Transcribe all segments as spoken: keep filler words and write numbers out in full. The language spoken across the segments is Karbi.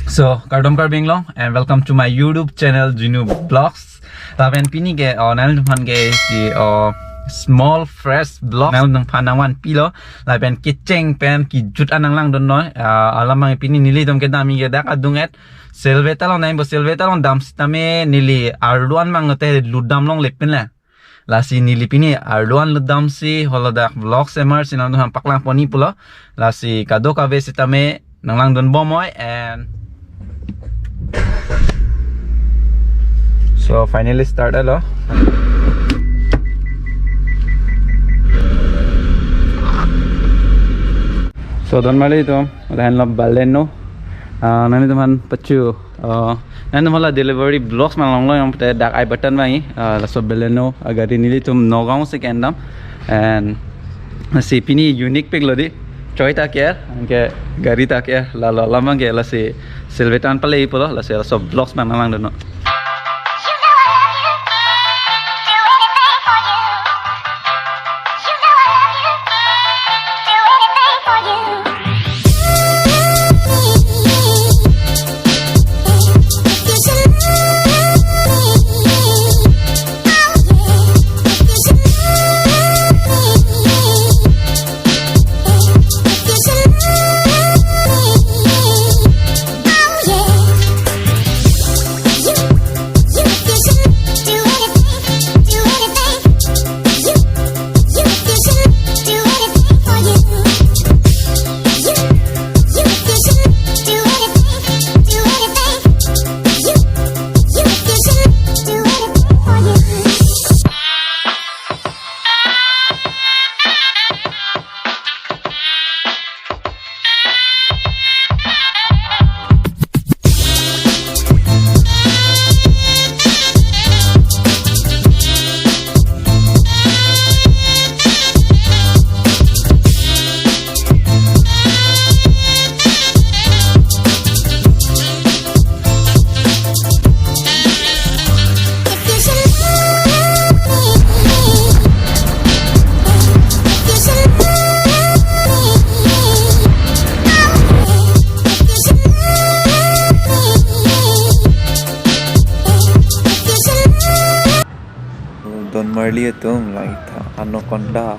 So, kardom Karbi Anglong, and welcome to my YouTube channel, Jinu Vlogs. Lapen pini ke, oh, nanglitumphan ke si, oh, small fresh vlog nanglitumphan nangvanpilo. Lapen kecheng pen kejut an nanglangdun noi. Ah, alam abang pini nelitum kedam ke dak adung et. Silveta along nangpo, Silveta along dam sitame neli arlo an abang te lutdam longle pinlo. Lasi neli pini arlo an lutdamsi haladak vlog semar si nangtumphan paklangponji pulo. Lasi kadokave sitame nanglangdunbom noi and so finally start lo. So don marli atum, lahenlo Baleno. Ah, nanglitumphan pachu. Ah, nanglitumphan la delivery vlogs nang longlo, jongte dak I button abang, ah, laso Baleno, ah, gari nelitum Nagaon si kendam. And si pini unique pik lo dei. Choi ta ke-er, anke gari ta ke-er, la la lamang ke lasi Silveta an pale pulo, lasi laso vlogs abang nanglangdun noi. Don marli atum, lang-iktha anaconda.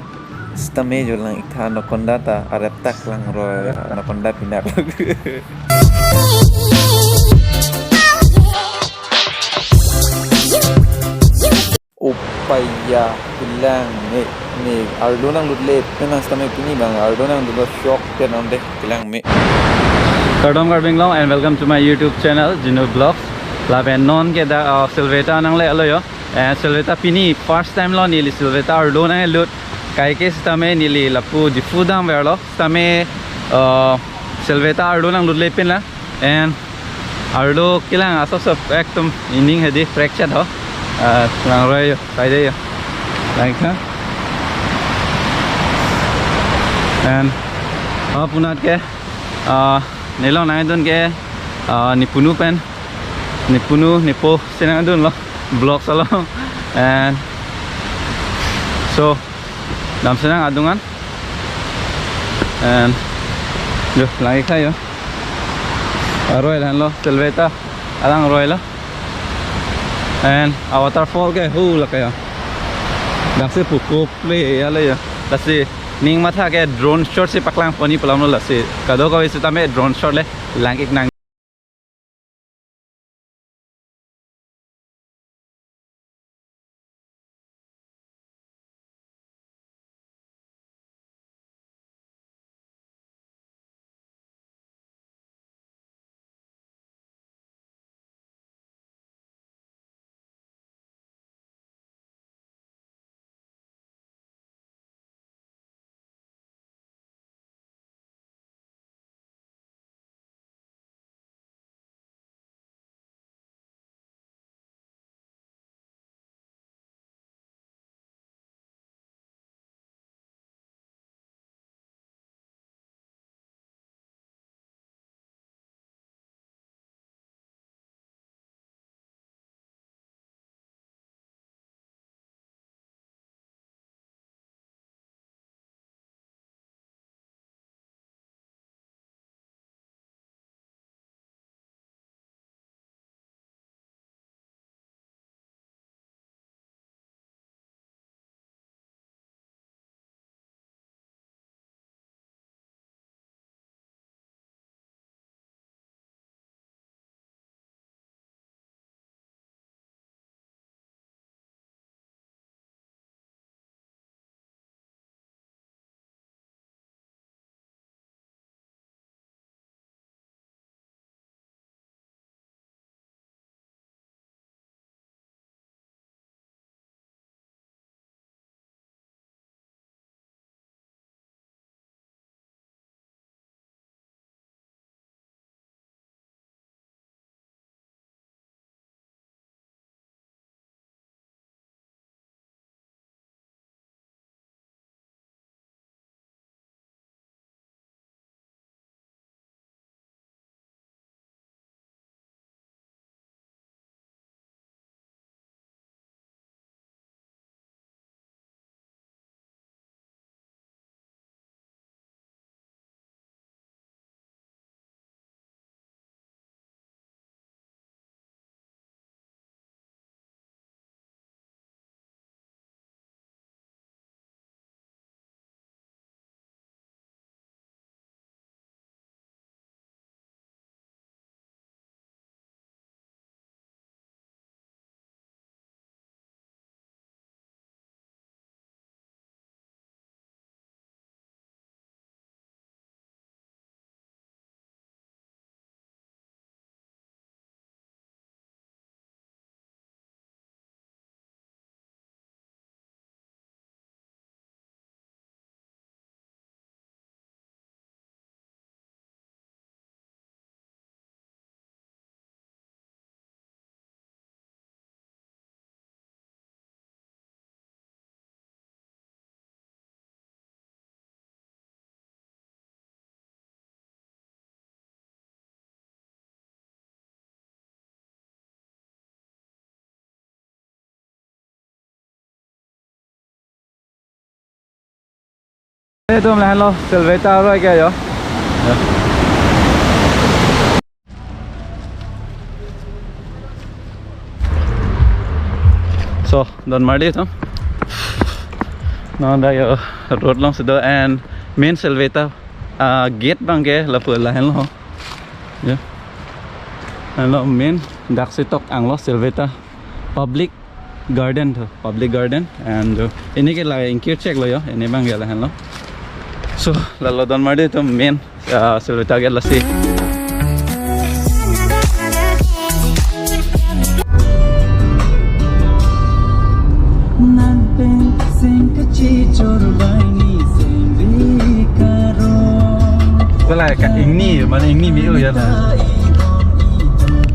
Sitame jo lang-iktha anaconda ta arep tak langroi, anaconda pinak. Opaiya, kelang me, me arlo nanglutle, penang sitame pini abang arlo nanglutle, shock te nang dei, kelang me. Kardom Karbi Anglong and welcome to my YouTube channel, Jinu Vlogs. Lapen non ke dak, uh, Silveta nanglelo yo. And Silveta pini first time lo neli Silveta arlo nanglut. Kaike sitame neli lapu Diphu damverlo. Sitame, uh, Silveta arlo nanglutle pinlo. And arlo kelang aso sop ekdom ining hedi fracture ho. Ah, langroi yo, sai dei yo. Like ha. And, ah, punat ke, ah, nelong nangdun ke, ah, nepunu pen, nepunu, nepo si nangdunlo, vlogs along. And so, damsi nang adung an. And jo, lang-iktha yo. Aroi lahenlo, Silveta alangroi lo. And a waterfall ke hu lake yo. Damsi pukup le ya le yo. Lasi ning matha ke drone shot si paklangponji pu alam lo, lasi kadokave sitame drone shot le lang-ik nang. Itum lahenlo Silveta aroi ke yo. Ya. So, don marli itum. Non dak yo road alongsi do and main Silveta, ah, gate abangke lapu lahenlo. Ya. Lahenlo main daksi tok anglo Silveta public garden to, public garden and, uh, pini ke la ingkir cheklo yo, pini abangke lahenlo. So, lalo don marli itum main, uh, Silveta gate lasi. Nang pen sing kachichor bai ni sing ri karo. Wala ka ingni, mane ingni me-o ya la.